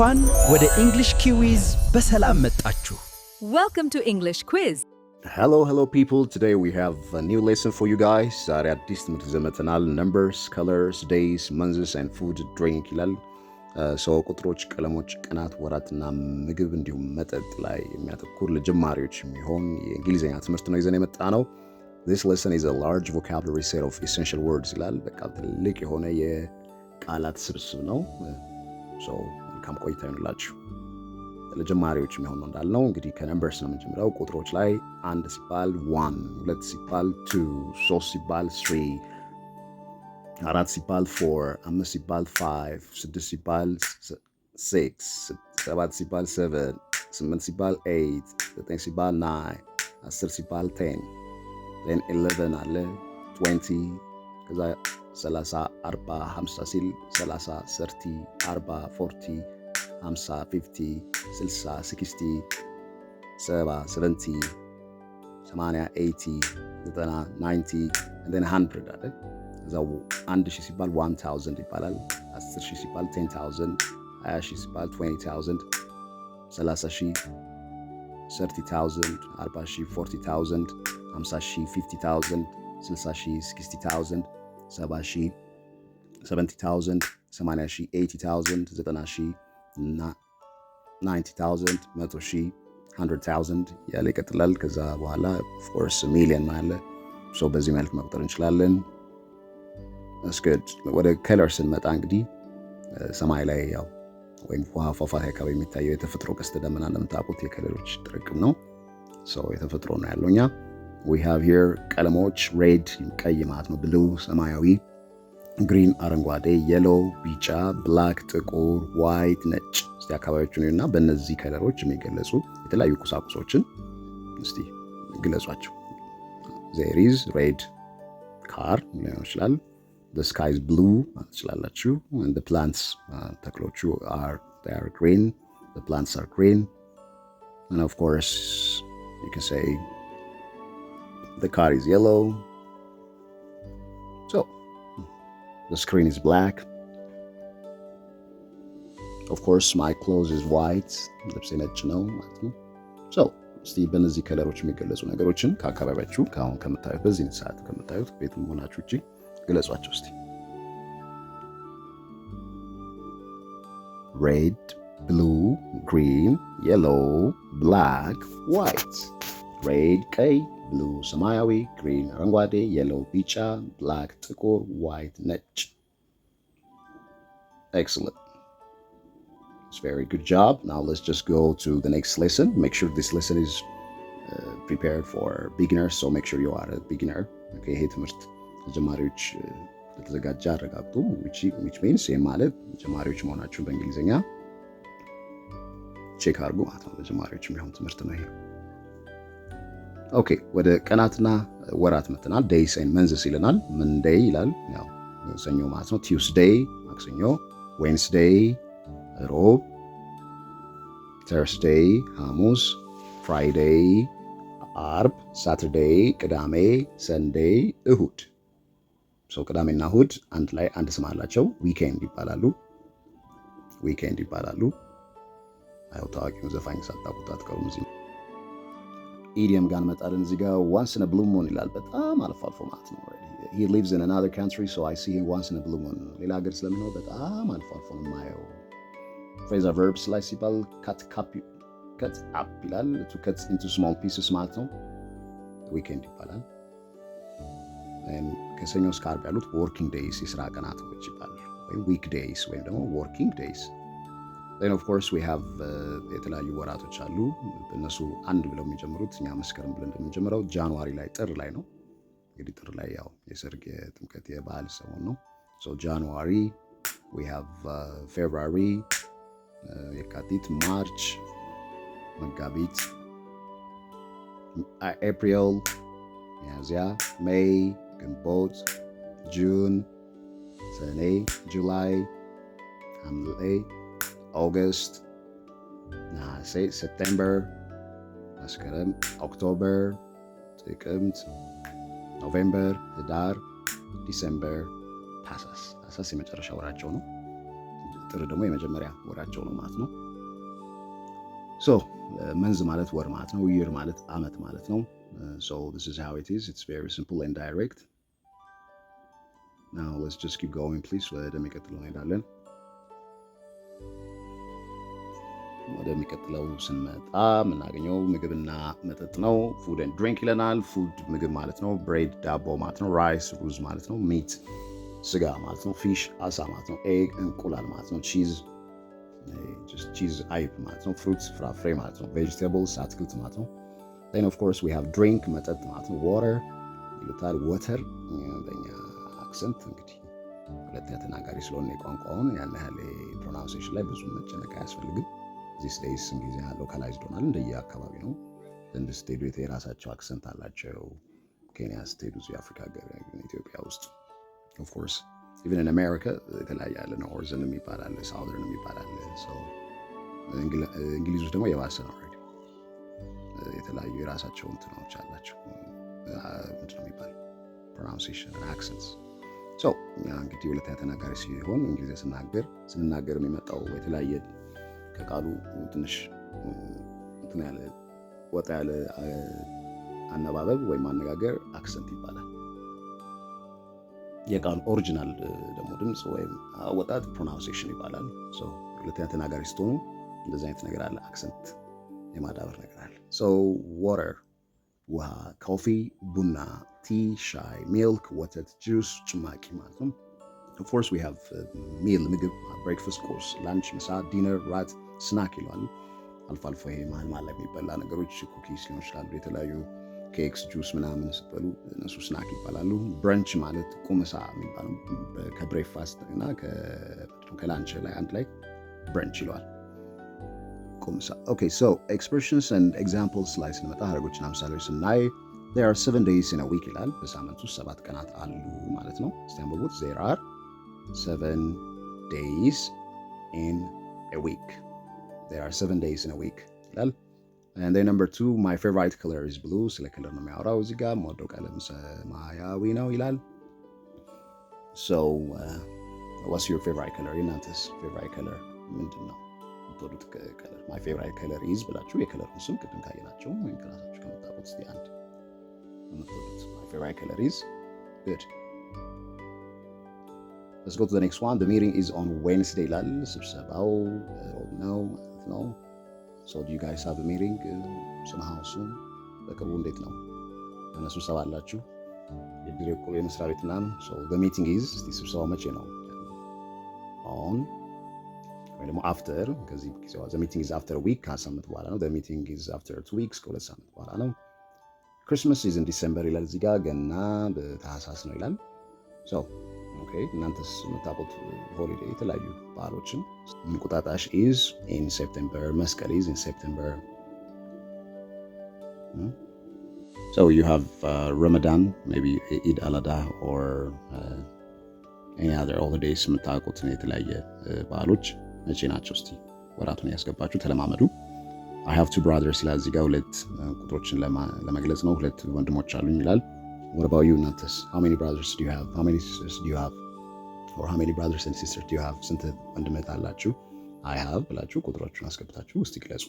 እንኳን ወደ English Quiz በሰላም መጣችሁ። Welcome to English Quiz. Hello, hello, people. Today we have a new lesson for you guys. ዛሬ አዲስ ትምህርት ይዘን መጥተናል። Numbers, colors, days, months and food, drink ይላል። So ቁጥሮች፣ ቀለሞች፣ ቀናት፣ ወራትና ምግብ እንዲሁም መጠጥ ላይ የሚያተኩር ለጀማሪዎች የሚሆን የእንግሊዝኛ ትምህርት ነው ይዘን የመጣነው። This lesson is a large vocabulary set of essential words ይላል። በቃ ትልቅ የሆነ የቃላት ስብስብ ነው። So መልካም ቆይታ ይሆንላችሁ። ለጀማሪዎች የሚሆን ነው እንዳልነው እንግዲህ ከ numbers ነው የምንጀምረው። ቁጥሮች ላይ አንድ ሲባል one፣ ሁለት ሲባል two፣ ሶስት ሲባል three፣ አራት ሲባል four፣ አምስት ሲባል five፣ ስድስት ሲባል six፣ ሰባት ሲባል seven፣ ስምንት ሲባል eight፣ ዘጠኝ ሲባል nine፣ 10 ሲባል 10፣ then 11 አለ፣ 20፣ ከዛ 30፣ 40፣ 50 ሲል 30 30፣ 40 40፣ 50 50፣ 60 60፣ 70 70፣ 80 80፣ 90 90 and then 100 አለ። እዛ 1000 ሲባል 1000 ይባላል። 10,000 ሲባል 10,000፣ 20,000 ሲባል 20,000፣ 30,000 30,000፣ 40,000 40,000፣ 50,000 50,000፣ 60,000 60,000፣ 70,000 70,000፣ 80,000 80,000፣ 90,000 90,000፣ 100,000 100,000 እያለ ይቀጥላል። ከዛ በኋላ of course ሚሊየን አለ። So በዚህ መልክ መቁጠር እንችላለን። That's good. ወደ color ስንመጣ እንግዲህ ሰማይ ላይ ያው ወይም ውሃ ፏፏቴ አካባቢ የሚታየው የተፈጥሮ ቀስተ ደመና እንደምታውቁት የ color ኦች ጥርቅም ነው። So የተፈጥሮ ነው ያለው። እኛ we have here ቀለሞች፣ red ቀይ ማለት ነው፣ blue ሰማያዊ፣ green አረንጓዴ፣ yellow ቢጫ፣ black ጥቁር፣ white ነጭ። እስቲ አካባቢዎችን እና በእነዚህ color ኦች የሚገለጹ የተለያዩ ቁሳቁሶችን እስቲ ግለጿቸው። There is red car ሊሆን ይችላል። The sky is blue ማለት ትችላላችሁ። And the plants፣ ተክሎቹ are green. The plants are green. And of course you can say the car is yellow. So the screen is black. Of course my clothes is white. ልብሴ ነጭ ነው ማለት ነው። So እስቲ በእነዚህ color ኦች የሚገለጹ ነገሮችን ከአካባቢያችሁ ከአሁን ከምታዩት፣ በዚህ ሰዓት ከምታዩት፣ ቤት መሆናችሁ ውጭ ግለጿቸው እስቲ። Red, blue, green, yellow, black, white. Red ቀይ፣ blue ሰማያዊ፣ green አረንጓዴ፣ yellow ቢጫ፣ black ጥቁር፣ white ነጭ። Excellent. It's very good job. Now let's just go to the next lesson. Make sure this lesson is prepared for beginners, so make sure you are a beginner. Okay, ይሄ ትምህርት ለጀማሪዎች ለተዘጋጀ አረጋግጡ። Which means ይህ ማለት ጀማሪዎች መሆናችሁን በእንግሊዝኛ check አድርጉ ማለት ነው። ለጀማሪዎች የሚሆን ትምህርት ነው ይሄ። Okay፣ ወደ ቀናትና ወራት መጥተናል። Days and months ይለናል። Monday ይላል፣ ያው ሰኞ ማለት ነው። Tuesday ማክሰኞ፣ Wednesday ሮብ፣ Thursday ሐሙስ፣ Friday አርብ፣ Saturday ቅዳሜ፣ Sunday እሁድ። So ቅዳሜና እሁድ አንድ ላይ አንድ ስም አላቸው። Weekend ይባላሉ። Weekend ይባላሉ። ያው ታዋቂውን ዘፋኝ ሳታውቁት አትቀሩም። እዚህ idiom ጋር እንመጣለን። እዚህ ጋር once in a blue moon ይላል። በጣም አልፎ አልፎ ማለት ነው። He lives in another country, so I see him once in a blue moon። ሌላ ሀገር ስለሚኖር በጣም አልፎ አልፎ ነው የማየው። Phrasal verbs ላይ ሲባል cut up ይላል። To cut into small pieces ማለት ነው። Weekend ይባላል። ከሰኞ እስከ ዓርብ ያሉት working days የስራ ቀናቶች ይባላል፣ ወይም weekdays ወይም ደግሞ working days። Then of course we have የተለያዩ ወራቶች አሉ። እነሱ አንድ ብለው የሚጀምሩት እኛ መስከረም ብለን እንደምንጀምረው January ላይ፣ ጥር ላይ ነው። እንግዲህ ጥር ላይ ያው የሰርግ፣ የጥምቀት፣ የበዓል ሰሞን ነው። So January we have፣ February የካቲት፣ March መጋቢት፣ ኤፕሪል ሚያዝያ፣ May ግንቦት፣ June ሰኔ፣ July ሐምሌ፣ August ነሐሴ፣ September መስከረም፣ October ጥቅምት፣ November ህዳር፣ December ታህሳስ። ታህሳስ የመጨረሻ ወራቸው ነው። ጥር ደግሞ የመጀመሪያ ወራቸው ነው ማለት ነው። So month ማለት ወር ማለት ነው። Year ማለት አመት ማለት ነው። So this is how it is. It's very simple and direct. Now let's just keep going, please. ወደሚቀጥለው እንሄዳለን። ወደሚቀጥለው ስንመጣ የምናገኘው ምግብና መጠጥ ነው። Food and drink ይለናል። Food ምግብ ማለት ነው። Bread ዳቦ ማለት ነው። Rice ሩዝ ማለት ነው። Meat ስጋ ማለት ነው። Fish አሳ ማለት ነው። Egg እንቁላል ማለት ነው። Cheese cheese አይብ ማለት ነው። Fruits ፍራፍሬ ማለት ነው። Vegetables አትክልት ማለት ነው። Then of course we have drink መጠጥ ማለት ነው። Water ይሉታል። Water በኛ accent እንግዲህ ሁለተኛ ተናጋሪ ስለሆነ የቋንቋውን ያን ያህል pronunciation ላይ ብዙ መጨነቅ አያስፈልግም። These days እንግሊዝኛ localized ሆናል፣ እንደየ አካባቢ ነው። ህንድ ስትሄዱ የራሳቸው accent አላቸው። ኬንያ ስትሄዱ፣ እዚህ አፍሪካ ሀገር፣ ኢትዮጵያ ውስጥ of course even in አሜሪካ የተለያየ አለ። Northern የሚባል አለ፣ southern የሚባል አለ። እንግሊዝ ውስጥ ደግሞ የባሰ ነው። Already የተለያዩ የራሳቸው እንትኖች አላቸው። ምንድን ነው የሚባል pronunciation, accents። So እንግዲህ ሁለተኛ ተናጋሪ ሲሆን እንግሊዝኛ ስንናገር የሚመጣው የተለያየ ከቃሉ ትንሽ እንትን ያለ ወጣ ያለ አነባበብ ወይም አነጋገር accent ይባላል። የቃሉ original ደግሞ ድምፅ ወይም አወጣጥ pronunciation ይባላል። ሁለተኛ ተናጋሪ ስትሆኑ እንደዚህ አይነት ነገር አለ፣ accent የማዳበር ነገር አለ። So water ውሃ፣ coffee ቡና፣ tea ሻይ፣ milk ወተት፣ ጁስ ጭማቂ ማለት ነው። Of course we have meal ምግብ፣ breakfast፣ ቁርስ፣ lunch ምሳ፣ dinner ራት፣ snack ይለዋል። አልፎ አልፎ ይሄ መሀል መሀል ላይ የሚበላ ነገሮች cookies ሊሆን ይችላሉ፣ የተለያዩ cakes፣ juice ምናምን ስትበሉ እነሱ snack ይባላሉ። Brunch ማለት ቁምሳ የሚባለው ከ breakfast እና ከ lunch ላይ አንድ ላይ brunch ይለዋል። ቁምሳ። Okay, so expressions and examples ላይ ስንመጣ ሀረጎችና ምሳሌዎች ስናይ there are 7 days in a week ይላል። በሳምንት ውስጥ 7 ቀናት አሉ ማለት ነው። እስቲ አንብቡት። There are 7 days in a week. There are 7 days in a week ይላል። And then number two, my favorite color is blue። ስለ color ነው የሚያወራው እዚህ ጋር፣ የምወደው ቀለም ሰማያዊ ነው ይላል። So what's your favorite color? የእናንተስ favorite color ምንድን ነው? የምትወዱት color? My favorite color is ብላችሁ የ color ኡን ስም ቅድም ካየናቸው ወይም ከራሳችሁ ከምታውቁት እስቲ አንድ የምትወዱት። My favorite color is good. Let's go to the next one. The meeting is on Wednesday ይላል። ስብሰባው ሮብ ነው ማለት ነው። So do you guys have a meeting somehow soon? በቅርቡ እንዴት ነው? የሆነ ስብሰባ አላችሁ? የድሬ የመስሪያ ቤት ምናምን። So the meeting is፣ እስቲ ስብሰባው መቼ ነው? On ወይ ደግሞ after ከዚህ ጊዜ፣ the meeting is after a week፣ ከሳምንት በኋላ ነው። The meeting is after 2 weeks፣ ከ2 ሳምንት በኋላ ነው። Christmas is in December ይላል እዚህ ጋር፣ ገና በታህሳስ ነው ይላል። So okay፣ እናንተስ የምታውቁት holiday የተለያዩ በዓሎችን? እንቁጣጣሽ is in September፣ መስቀል is in September። So you have Ramadan, maybe Eid al-Adha or any other holidays። የምታውቁትን የተለያየ በዓሎች መቼ ናቸው? እስቲ ወራቱን ያስገባችሁ ተለማመዱ። I have two brothers ይላል እዚህ ጋር፣ ሁለት ቁጥሮችን ለመግለጽ ነው። ሁለት ወንድሞች አሉኝ ይላል። What about you? እናንተስ how many brothers do you have? How many sisters do you have? Or how many brothers and sisters do you have? ስንት ወንድም እህት አላችሁ? I have ብላችሁ ቁጥሮቹን አስገብታችሁ እስቲ ግለጹ።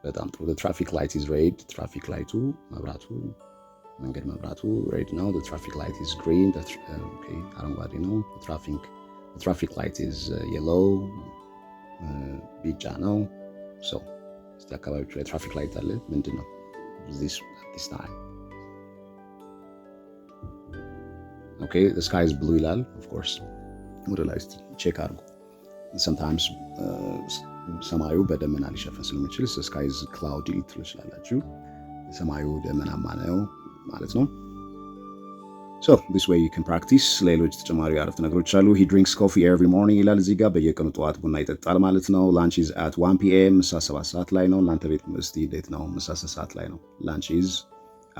በጣም ጥሩ። The traffic light is red። Traffic light ኡ መብራቱ መንገድ መብራቱ red ነው። The traffic light is green። Okay፣ አረንጓዴ ነው። The traffic light is yellow፣ ቢጫ ነው። So እስቲ አካባቢዎቹ ላይ traffic light አለ ምንድን ነው this time? Okay, the sky is blue ይላል። Of course ወደ ላይ እስቲ check አድርጉ። Sometimes ሰማዩ በደመና ሊሸፈን ስለሚችል sky is cloudy ልትሉ ትችላላችሁ። ሰማዩ ደመናማ ነው ማለት ነው። So this way you can practice። ሌሎች ተጨማሪ አረፍተ ነገሮች አሉ። He drinks coffee every morning ይላል እዚህ ጋር፣ በየቀኑ ጠዋት ቡና ይጠጣል ማለት ነው። Lunch is at 1 PM፣ ምሳ 7 ሰዓት ላይ ነው። እናንተ ቤት እስቲ እንዴት ነው? ምሳ ስንት ሰዓት ላይ ነው? Lunch is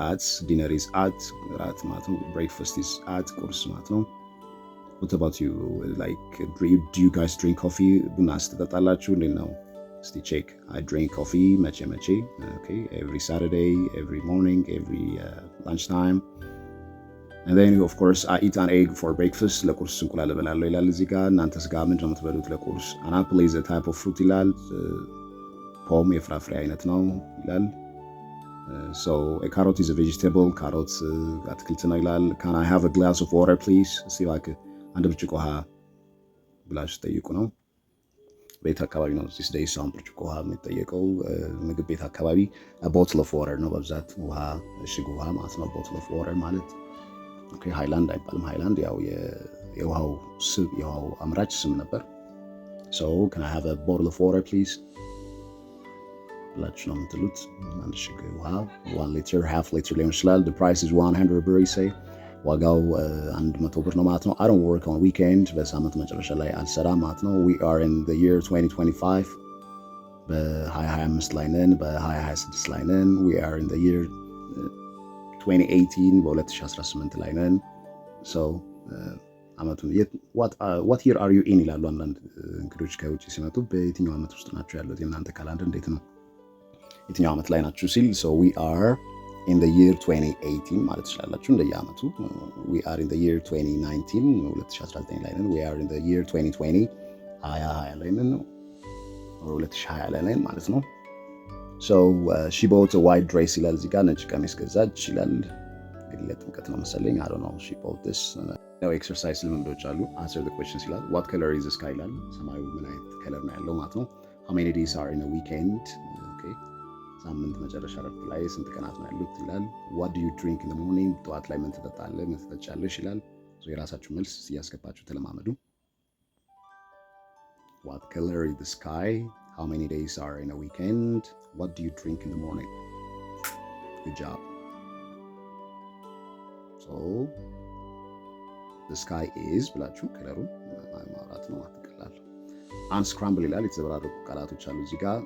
at፣ dinner is at ራት ማለት ነው። Breakfast is at ቁርስ ማለት ነው። What about you? Like, do you guys drink coffee? ቡና ስትጠጣላችሁ እንዴት ነው? እስቲ check። I drink coffee መቼ መቼ? Okay, every Saturday, every morning, every lunch time. And then, of course, I eat an egg for breakfast. ለቁርስ እንቁላል እበላለሁ ይላል እዚህ ጋር። እናንተስ ጋር ምንድን ነው የምትበሉት ለቁርስ? An apple is a type of fruit ይላል። ፖም የፍራፍሬ አይነት ነው ይላል። So a carrot is a vegetable. ካሮት አትክልት ነው ይላል። Can I have a glass of water, please? እስቲ እባክህ አንድ ብርጭቆ ውሃ ብላችሁ ጠይቁ ነው። ቤት አካባቢ ነው these days አሁን ብርጭቆ ውሃ የሚጠየቀው። ምግብ ቤት አካባቢ bottle of water ነው በብዛት፣ ውሃ፣ እሽግ ውሃ ማለት ነው። Bottle of water ማለት ሃይላንድ አይባልም። ሃይላንድ ያው የውሃው ስም፣ የውሃው አምራች ስም ነበር። So "Can I have a bottle of water, please?" ብላችሁ ነው የምትሉት። አንድ እሽግ ውሃ፣ 1 liter፣ half liter ሊሆን ይችላል። The price is 100 ብር say፣ ዋጋው 100 ብር ነው ማለት ነው። I don't work on weekend፣ በሳምንት መጨረሻ ላይ አልሰራም ማለት ነው። We are in the year 2025፣ በ2025 ላይ ነን፣ በ2026 ላይ ነን። We are in the year 2018፣ በ2018 ላይ ነን። So አመቱን "What year are you in?" ይላሉ አንዳንድ እንግዶች ከውጭ ሲመጡ። በየትኛው ዓመት ውስጥ ናቸው ያሉት፣ የእናንተ calendar እንዴት ነው፣ የትኛው ዓመት ላይ ናችሁ ሲል so "We are in the year 2018" ማለት ትችላላችሁ። እንደየዓመቱ "We are in the year 2019"፣ 2019 ላይ ነን። "We are in the year 2020"፣ 2020 ላይ ነን፣ 2020 ላይ ነን ማለት ነው። So "She bought a white dress" ይላል እዚህ ጋር፣ ነጭ ቀሚስ ገዛች ይላል። እንግዲህ ለጥምቀት ነው መሰለኝ፣ I don't know። She bought this ያው exercise ልምምዶች አሉ። "Answer the questions" ይላል። "What color is the sky?" ይላል። ሰማዩ ምን አይነት color ነው ያለው ማለት ነው። How many days are in a weekend? Okay፣ ሳምንት መጨረሻ ረፍት ላይ ስንት ቀናት ነው ያሉት ይላል። What do you drink in the morning? ጠዋት ላይ ምን ትጠጣለህ፣ ምን ትጠጫለሽ ይላል። የራሳችሁ መልስ እያስገባችሁ ተለማመዱ። What color is the sky? How many days are in a weekend? What do you drink in the morning? Good job. So "The sky is" ብላችሁ color ኡን ማውራት ነው። አትቀላል። Unscramble ይላል። የተዘበራረቁ ቃላቶች አሉ እዚህ ጋር።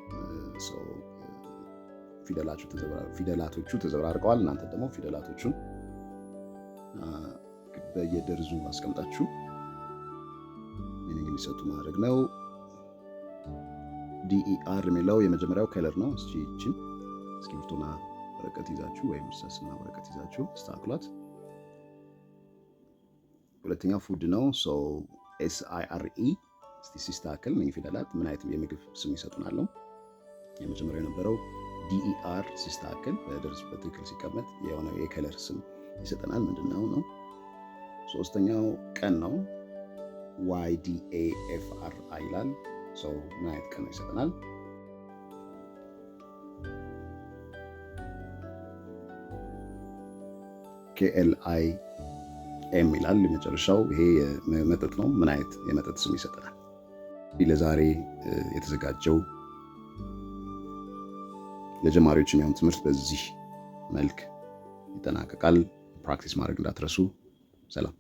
ፊደላቶቹ ተዘበራርቀዋል። እናንተ ደግሞ ፊደላቶቹን በየደርዙ አስቀምጣችሁ meaning እንዲሰጡ ማድረግ ነው። DER የሚለው የመጀመሪያው color ነው። እስኪ ይችን እስክሪብቶና ወረቀት ይዛችሁ ወይም እርሳስና ወረቀት ይዛችሁ አስተካክሏት። ሁለተኛው food ነው። SIRE እስቲ ሲስተካከል እነኚህ ፊደላት ምን አይነት የምግብ ስም ይሰጡናል ነው። የመጀመሪያው የነበረው DER ሲስተካከል በደርዝ በትክክል ሲቀመጥ የሆነ የ color ስም ይሰጠናል። ምንድነው ነው? ሶስተኛው ቀን ነው። YDAFRI ይላል። So ምን አይነት ቀን ነው ይሰጠናል? KLIM ይላል የመጨረሻው። ይሄ መጠጥ ነው። ምን አይነት የመጠጥ ስም ይሰጠናል? ለዛሬ የተዘጋጀው ለጀማሪዎች የሚሆን ትምህርት በዚህ መልክ ይጠናቀቃል። Practice ማድረግ እንዳትረሱ። ሰላም።